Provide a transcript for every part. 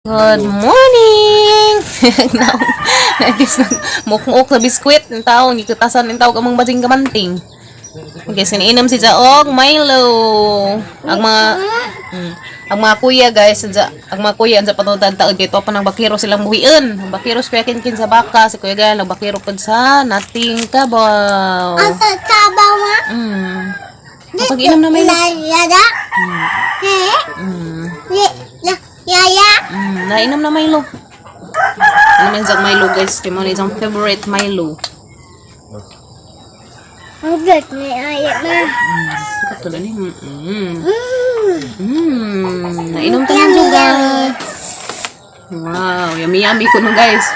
Good morning! Naigis na mukmuk na biskwit ng taong gikutasan ng tawag among bading kamanting. Okay, siniinom si Jaog Milo. Ang mga ang mga kuya, guys, ang mga kuya sa patutan taod kay pa ng bakiro silang buhian. Ang bakiro si Kuya Kinkin sa baka, si Kuya Gal ang bakiro pud sa nating kabaw. Ang sabaw ma? Kapag inom na Milo. Yaya? Eh? Yaya? Nainom na Milo. Ano man sa Milo, guys? Kay mo ni isang favorite Milo. Ang good ni ayat ma. Ito na ni. Nainom tayo juga. Wow, yummy yummy ko no, guys.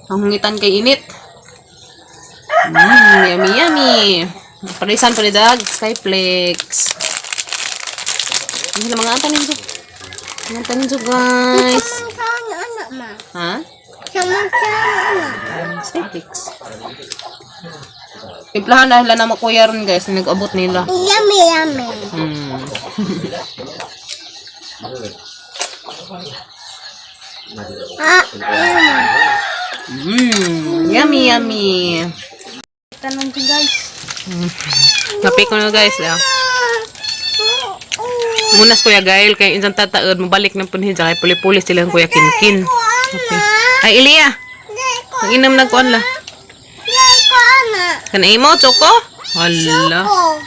Ang hungitan kay init. Yummy yummy. Parisan pa ni Dag, Skyflex. Ano sila mga antanin ko? Mga antanin ko, guys. Saan anak ma? Ha? Sama saan anak? Skyflex. Timplahan dahil na mo kuya ron, guys, na nag-abot nila. Yummy yummy. Ah, yummy. Yummy, yummy. Tanong ko, guys. Kape ko na, guys. Ah. Munas Kuya Gael kay insang tataod mabalik ng punhi kay puli-puli sila ang Kuya Kinkin. Okay. Ay, Ilya, ang inom na kuan la. Ko anak. Kanay mo choco? Hala. Oh.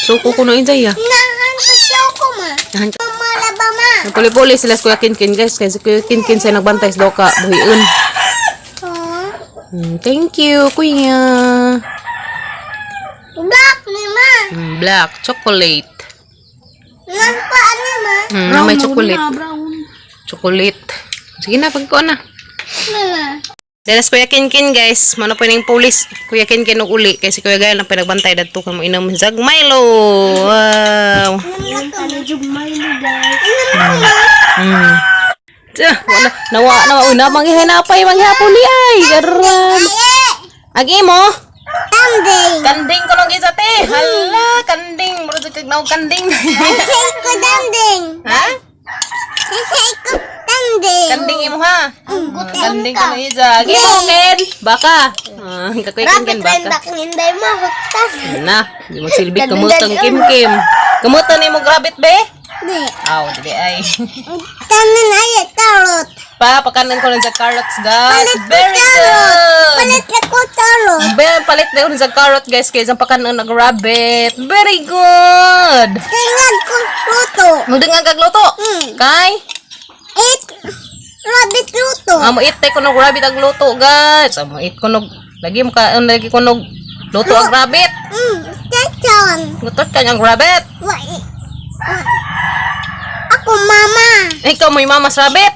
Choco kuno injay ah. Nahan ko siyoko ma. Malaba ma. Puli-puli sila sa Kuya Kinkin, guys, kay si Kuya Kinkin sa nagbantay sa doka buhiun. Oh. Thank you, Kuya. Black ni ma. Black chocolate. Nan pa ani ma. May chocolate. Chocolate. Sige na, pagkuan na. Mama. Dalas Kuya Kinkin, guys. Mano po yung pulis. Kuya Kinkin og uli. Kay si Kuya Gael ang pinagbantay dadto ka mo inom zag Milo. Wow. Guys. Tsa, wala nawa nawa una manghihinapay manghihapon ni ay. Garan. Ag imo. Kanding. Kanding ko nung isa te. Hala, kanding. Mura jud kag naog kanding. Sisay ko danding. Ha? Sisay ko danding. Kanding imo ha. Kanding ko nung isa. Ag imo Ken. Baka. Ah, kakuy Ken baka. Bakinday mo huktas. Na, di magsilbi kamutang Kim Kim. Kamutan nimo grabit be? Di. Aw, dili ay. Tanan ay tarot. Pa, pakanan ko lang sa carrots, guys. Palit ko Very carrot. good. Palit ko tarot. Be, palit na yun sa carrot, guys. Kaya isang pakanan ng rabbit. Very good. Tingnan ko luto. Mudeng ang kagluto. Kay, Eat rabbit luto. amo it ko nog rabbit ang luto, guys. Amo it ko nog lagi mo ka lagi ko nog luto ang rabbit. Tachon. Luto ka niyang rabbit. Wa. Ako mama. Ikaw mo yung mamas rabbit.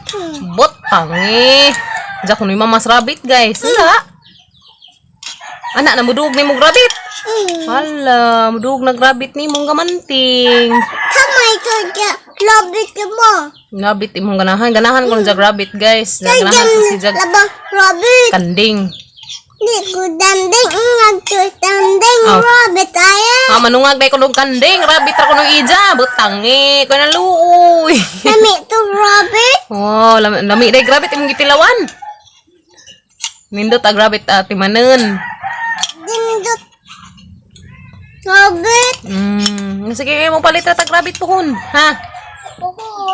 Bot tangi. Diyan ko yung mamas rabbit, guys. Wala. Anak, namudug ni mong rabbit. Hala, mudug na rabbit ni mong gamanting. Kamay ko rabbit mo. Rabbit imong ganahan. Ganahan ko ng rabbit, guys. Ganahan ko si Jag Labang rabbit. kanding. Di ko danding ngag ko danding Aw. rabbit ay. Ah, manungag na ko ng kanding. Rabbit ra ko ng ija. Butangi. Ko na luoy. Nami to rabbit. Oh, lami, lami day rabbit imong gitilawan. Nindot ag rabbit ati manen. Dindot. Rabbit. Sige mo palit ra tag rabbit pohon, ha?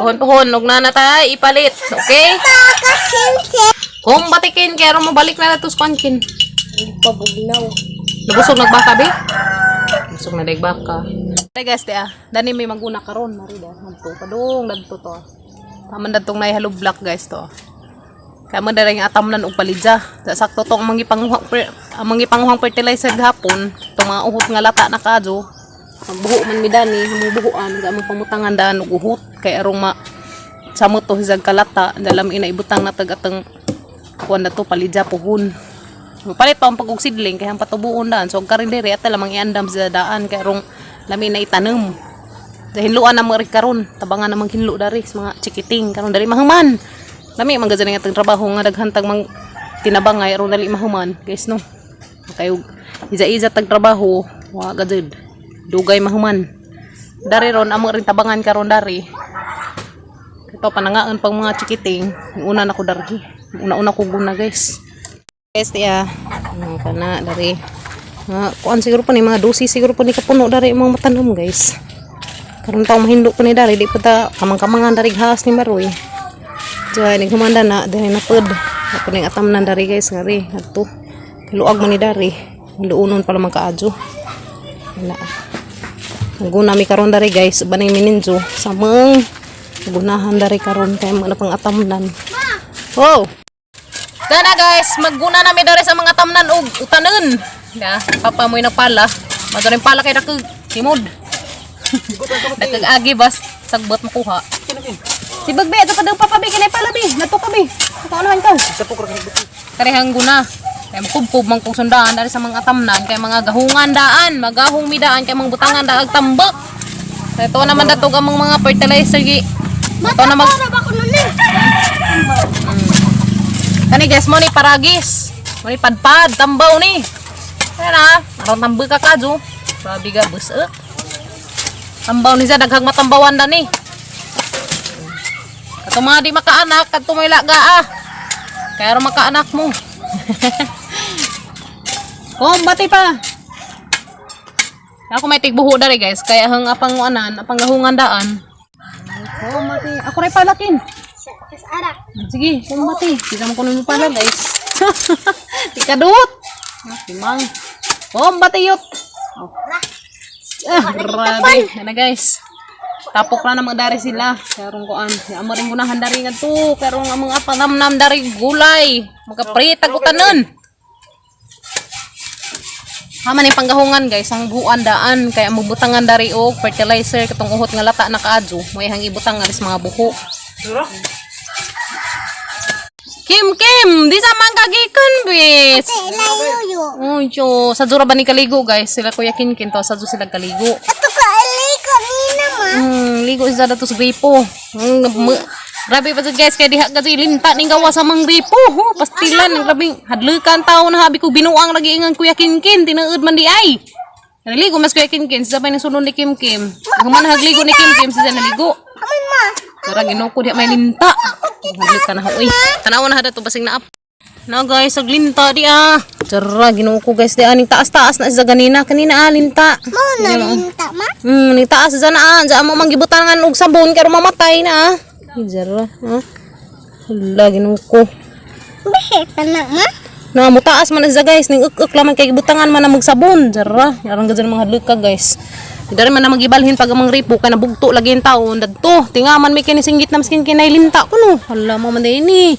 Pohon pohon og nana ta ipalit, okay? Kakasinse. Kung batikin kay aron mobalik na nato sa kankin. Pabugnaw. Nabusog nagbaka be? Busog na dag baka. Hey guys, te ah. Dani may maguna karon, marida. Magto padung dadto to. Taman dadtong nay hollow block, guys, to. Kaya man dara yung atamnan og palidya. Sa sakto tong ang mangipanguhang fertilizer gahapon, tong mga uhot nga lata na kadyo. Magbuho man mi dani, among buhuan, ga among pamutangan daan og uhot kay arong ma samot to hizag kalata, dalam ina ibutang na tag atang kuan na to palidya puhon. Palit pa ang pag sidling kay ang patubuon daan. So ang karindere at lamang iandam sa daan kay arong lami na itanom. Dahil hinluan na mga karon, tabangan namang hinlo dari sa mga chikiting karon dali mahuman. Lami man gud nga atong trabaho nga daghan tag mang tinabangay aron dali mahuman, guys, no. Kayo iza-iza tag trabaho, wa gud dugay mahuman. Dari ron amo rin tabangan karon dari. Ito panangaan pang mga chikiting. Una na ko dari. Una-una ko guna, guys. Guys, tiya. Ano kana dari. Mga kuan siguro pa ni mga dosi siguro pa ni kapuno dari mga matanom, guys. Karon taong mahindo ko ni dari di pa ta kamang-kamangan dari haas ni Maroy. Diyan nagkumanda na diri na pod. Ako ning atamnan dari, guys, ngari adto. Luag man ni dari. Luunon pala man kaadyo. Wala. Guna mi karon dari, guys, uban ning mininjo samang gunahan dari karon kay mga pang atamnan. Oh. Dana, guys, magguna na mi dari sa mga tamnan og utanon. Ya, papa mo'y nagpala. Magaling pala kay dakag timod. Dakag agi bas sagbot makuha. Si Bagbe, ito pa daw papa bi kinay pala bi. Nato ka bi. Kaunahan ka. Karehang guna. Kay makubkob man kong sundaan dari sa mga tamnan kay mga gahungan daan, magahong mi daan kay mga butangan daag tambak. Ito naman datog ang mga fertilizer gi. Ito na mag Para ba ko nun eh? Kani, guys, mo ni paragis. Mo ni padpad, tambaw ni. Kaya na, aron tambal ka kadyo. Grabe ga bus eh. Tambaw ni siya, daghang matambawan da ni. Kato mga di makaanak, kadto may laga ah. Kaya ro makaanak mo. Kom, bati pa. Ako may tigbuho dari, guys, kaya hang apang anan, apang gahungan daan. Kom, bati. Ako ray palakin. Kas ara. Sige, kumbati. Kita mo kunin mo pala, guys. Tikadot. Timang. Kumbati yot. Oh. Ah, grabe. Ano, guys. Tapok na namang dari sila. Karong kuan. Amo rin gunahan dari nga to. Karong ang mga panamnam dari gulay. Magapritag utanon. Haman ni panggahungan, guys, ang buuan daan kaya mubutangan dari og fertilizer katong uhot nga lata na kaadyo, mo ihang ibutang alis mga buho. Kim Kim, di sa man kagikan bis. Ilayo. Uy, yo, sa dura ba ni kaligo, guys? Sila Kuya Kinkin to, sa dura sila kaligo. Ato ka alay kanina ma. Ligo isa dato sa gripo. Grabe pa jud, guys, kay diha ka linta ning gawa sa mang gripo. Oh, pastilan ang grabing hadlukan tawo na habi ko binuang lagi ingan Kuya Kinkin, tinuod man di ay. Naligo mas Kuya Kinkin, sa sabay ng sulon ni Kim Kim. Human hagligo ni Kim Kim, siya naligo. Aman ma. Tara Ginoo ko diha may linta. Hadlok ka na uy. Tanaw na hada to basing na up. Na, guys, ag linta di ah. Tara Ginoo ko, guys, di aning taas-taas na sa ganina kanina ah, linta. Mao na linta ma. Ni taas sa na ah. Diyan mo manggibutangan og sabon kay mamatay na ah. Ay, Jara, ha. Hala, Ginoo ko. Bihe pa na ma. Na mo taas man na siya, guys, ning uk-uk laman kay gibutangan man na magsabon. Jara, yarang gadyan mga hadlok ka, guys. Dari man na magibalhin pag amang ripo kay nabugto lagi yung taon dadto. Tingaman may kinisinggit na maskin kinay linta ko no. Hala mo man din ni.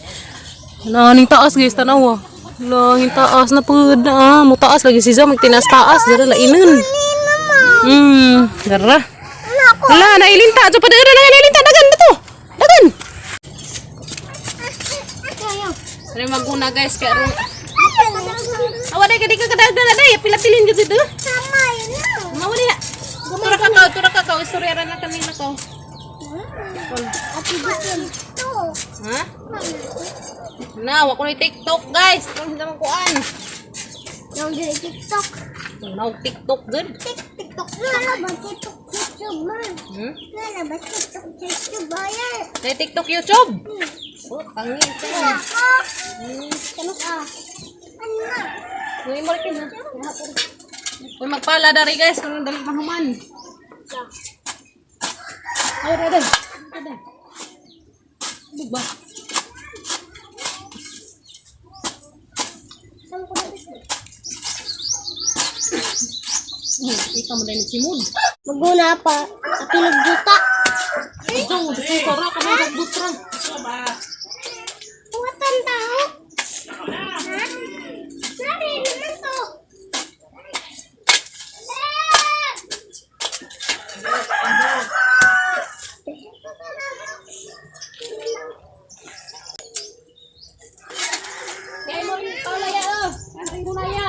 Na ning taas, guys, tanaw ah. Hala, ning taas na pud na ah. Mo taas lagi siya magtinas taas dara lainon. Dara. Hala, nailinta. So, padara na nailinta. Dagan na to. Dagan. Sorry, maguna, guys. Kaya ro. Awa day, kadi ka kadagdan na day. Pilatilin ka dito. Sama yun na. Mawa niya. Tura ka ka, tura ka ka. Istorya ra na kanina ko. Ati dito. Ha? Na, wa ko ni TikTok, guys. Kung hindi man kuan. Yung dili TikTok. Na TikTok gud. TikTok na ba TikTok YouTube man. Hmm? Na ba TikTok YouTube ba yan? Na TikTok YouTube. Oh, tangi ka. Ako. Ano ka? Ano na? Uy, mo rin ha. Uy, magpala dari, guys, kung dali mahuman. Ay, daday. Daday. Bug ba? Kita mo dahil simod. Maguna pa. Pinagjuta. Ito, ito, ra ka may butra. Buhatan tao. Ha? Nari naman to. Kaya mo rin pala ya, oh. Ang gunaya.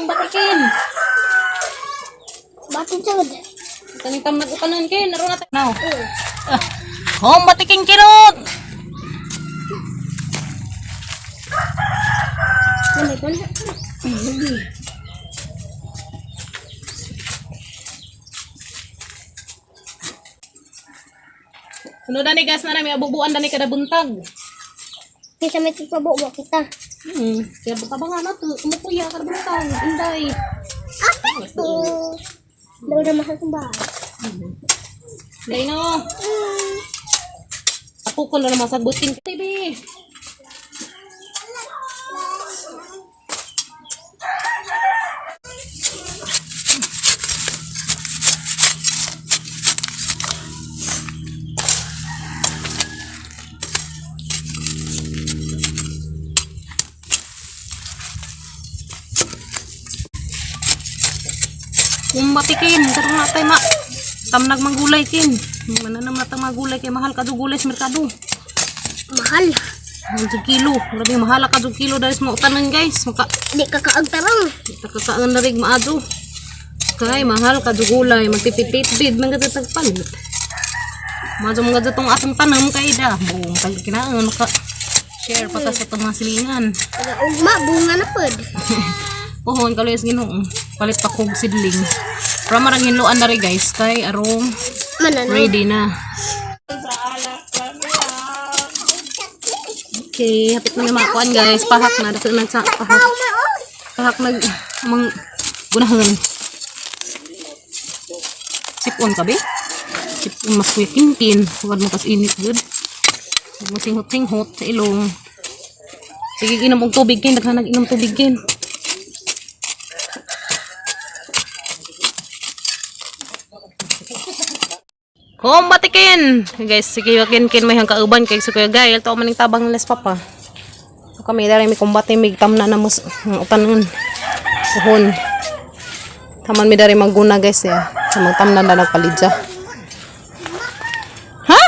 Batikin. Bakit jud? Kaning tam nag-utanon kin, naroon na tayo. Now. Ah. Home batikin kinot. Ano ba? Lagi. Ano dani gas na nami abubuan dani kada buntag. Kisa may tigpabuo kita. Kaya baka na to, kumukuya kada buntag, inday. Apa to? Daw na mahal kong bahay. Inday no. Ako ko na naman sagutin. TV. Kumbatikin, karon natay ma. Tamnag manggulay kin. Mananam na tang magulay kay mahal kadto gulay sa merkado. Mahal. Ang kilo, grabe mahal ka kilo dahil sa mga utanan guys. Maka Di ka kaagtarong. Nakakaan na rin maadyo. Kay mahal ka gulay, magtipid-tipid man gud tagpalit. Maadyo mga tong atong tanam kay da, buong kay kinaan maka share pa ta sa itong mga silingan. Taga ugma bunga na pod. Pohon kaluyas Ginoo. Palit pa kog sidling. Pero marang hinluan na rin guys kay arong Manano. ready na. Okay, hapit na yung mga kuan guys. Pahak na. Dako na sa pahak. Pahak nag mang gunahan. Sipon ka be? Sipon mas kuya kinkin. Huwag mo kas init good. Huwag mo singhot-singhot sa ilong. Sige, inom og tubig kin. Daghan nag inom tubig kin. Kumbatikin! Guys, sige, kin kin may hangkauban kay si Kuya Gael. To maning tabang les papa. So kami dari may kumbati mig tamna na mus utanon. Puhon. Taman mi dari maguna guys ya. Sa magtamna na nagpalidya. Ha?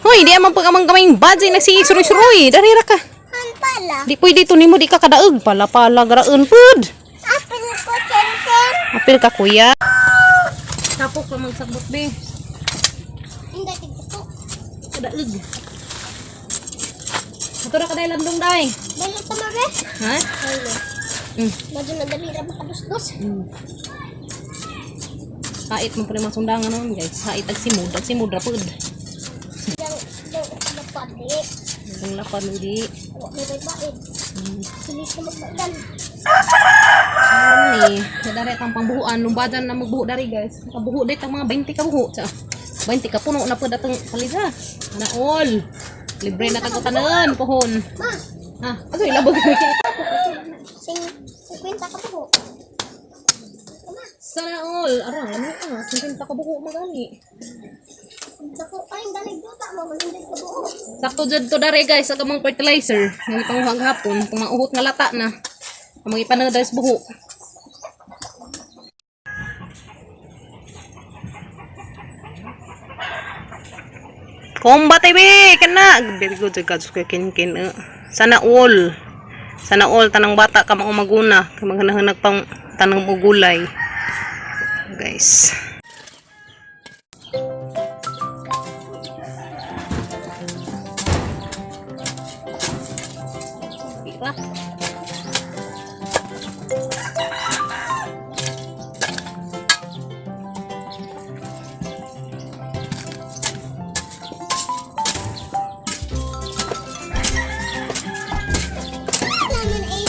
Hoy, di amang pag-amang kamay badzi nagsigig suroy-suroy. Dari ra ka. Han pala. Di pwede to nimo di ka kadaog pala pala garaan pud. Apil ko senten. Apil ka kuya. Tapok ka magsagbot be. Hindi tigpo. Kadaog. Ato ra kaday landong day. Dali ta mabe. Ha? Ayun. Medyo nadali ra makadusdos. Hait man pala mga sundangan noon guys. Hait ag simud, ag simud ra pud. Yang yang lapad di. Ang lapad hindi. Wa may baid. Silis na magbaidan. Ano ni? Nadari atang pangbuhuan, lumbadan na magbuho dari guys. Nakabuho dito ang mga 20 ka buho. Sa 20 ka puno na pud atong palida. Na all. Libre na tagutanan pohon. Ma, Ha, ato ilabog ko. sing 50 ka po. Sana all. Arang ano ah, 50 ka buho magani. Dako ay dalig duta mo manindog ka buo. Sakto jud to dare guys sa kamong fertilizer. Nga ipanguha gahapon, kung mauhot nga lata na. Among ipanagda sa buho. Komba TV kana very good jud ka kin kin. Sana all. Sana all tanang bata ka mao maguna, kay maghanag pang tanang og gulay. Guys. Pira. Naman ay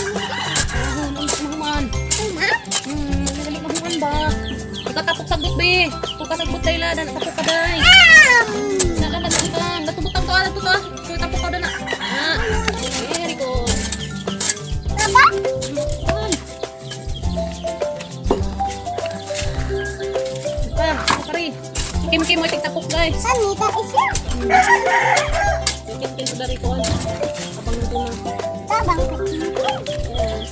Ahon, ang mahuman. ma. Dali mahuman ba? Ikatapok sagbot be. Kung kasagbot day la, dan tapok ka day. Saan ka nagutang? Natubutang to, ah, natuto. So tapok ka na. Ah. Very good. Aba? On. Pa, pare. Kim kim mo tigtapok guys. Sanita isya. Kim kim sa dari ko. Abang nito na. Tabang ka. Yes.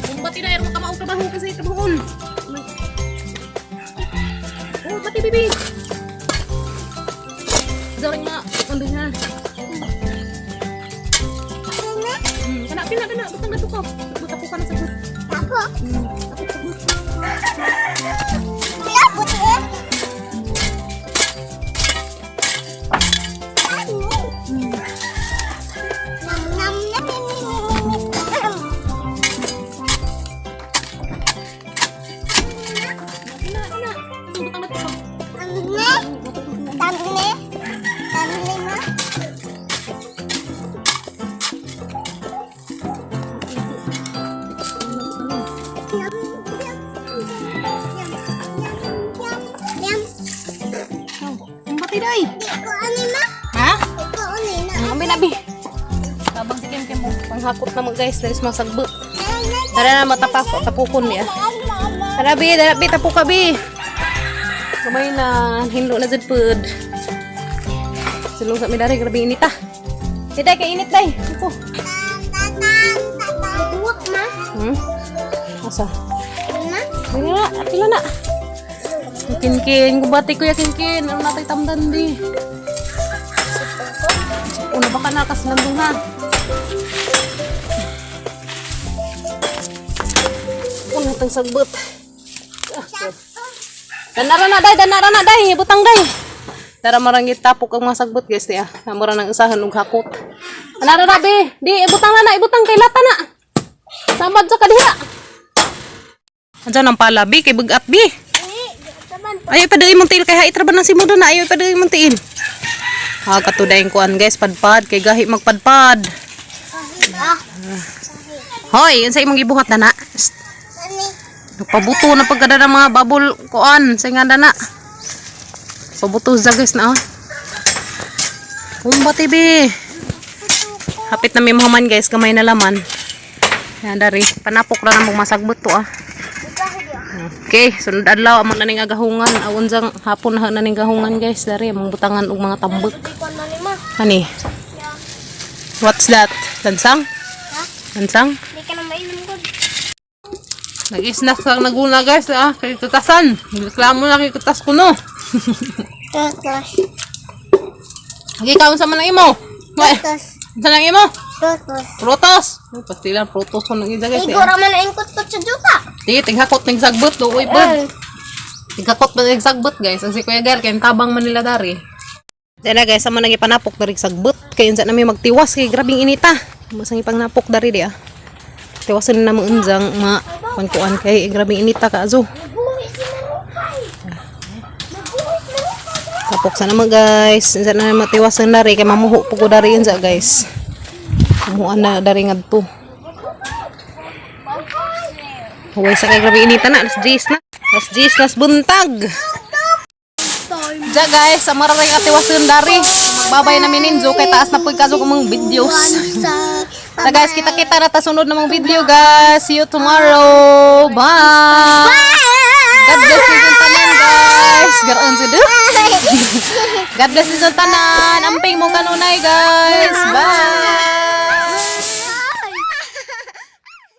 Kung pati na, erong kamaong trabaho kasi trabahoon. Oh, pati bibi. Sorry ma, andun ha. Kana pina kana, butang na ko. Butang ko kana sa but. Tapo. Tapok sa but. Labot eh. Iko ani ma? Ha? Iko ani na. Ang ambi na bi. Tabang si Kim Kim mo. Panghakot na mo, guys. Dalis mga sagbo. Tara na matapak. Tapukon niya. Tara bi, tara bi, tapok ka bi. Kamay na, hinlo na jud pud. Sulong sa midari, grabe init ah. Day, kay init day. Ako. Buwak ma. Asa? Ma? Dili na, pila na. Kinkin, kubati kuya Kinkin. Ano natay tamdan di? Una baka nakas nandung ha. Una tang sagbot. Ah, danara na day, danara na day, butang day. Tara marangit tapok ang mga sagbot, guys, niya. Namura nang usahan og hakot. Anara na be, di ibutang na na, ibutang kay lata na. Samad sa kadiha. Andiyan ang pala bi kay bugat bi. Ayaw pa imong tiil kay hait ra ba nang simudo na, ayaw pa imong tiil. Ha katuday kuan, guys, padpad kay gahi magpadpad. Ah. Hoy, unsa imong gibuhat na na? Shh, Ani. nagpabuto na pagkada ng mga bubble kuan sa nga na. Pabuto sa guys na ah. Kumba TV. Hapit na may mahuman, guys, gamay na laman. Yan dari, panapok ra na mong masagbot to ah. Okay, sunod adlaw amo na ning agahungan, awon sang hapon na na ning gahungan, guys, dari among butangan og mga tambok. Iko na ni ma. Ani? What's that? Lansang? Ha? Lansang? Di ka na mainom ko. Nag-snack lang naguna, guys, ah, kay kutasan. Reklamo na kay kutas ko no. Tutos. Okay, kaon sa man ang imo. May, Tutos. sa lang imo? Tutos. Prutos. Uy, pastila prutos ko nang isa, guys. Igo Eh. ra man ang kutkot sa juta. Di, tighakot ning sagbot do, uy, bud. Tighakot ba ning sagbot, guys. Ang si Kuya Gar kay tabang Manila dari. Dala, guys, amo nang ipanapok dari sagbot kay unsa nami magtiwas kay grabing inita. Masang ipangnapok dari di ah. Tiwasan na mo unjang ma kuan kay grabing inita ka azo. Nabuhi si Manukay. Nabuhi si Manukay. Tapok sa naman, guys. Unsa na matiwasan dari kay mamuho po ko dari unsa, guys. Mamuha na dari ngadto. Huwag sa kay grabe inita na. Alas 10 na. Alas 10 nas buntag. Ja guys, sa mararay atiwasan dari. Magbabay na mininjo kay taas na pud kaso kumang videos. Ta guys, kita-kita na ta sunod na mga video, guys. See you tomorrow. Bye. God bless you tanan, guys. Garoon sa do. God bless you tanan. Amping mo kanunay, guys. Bye.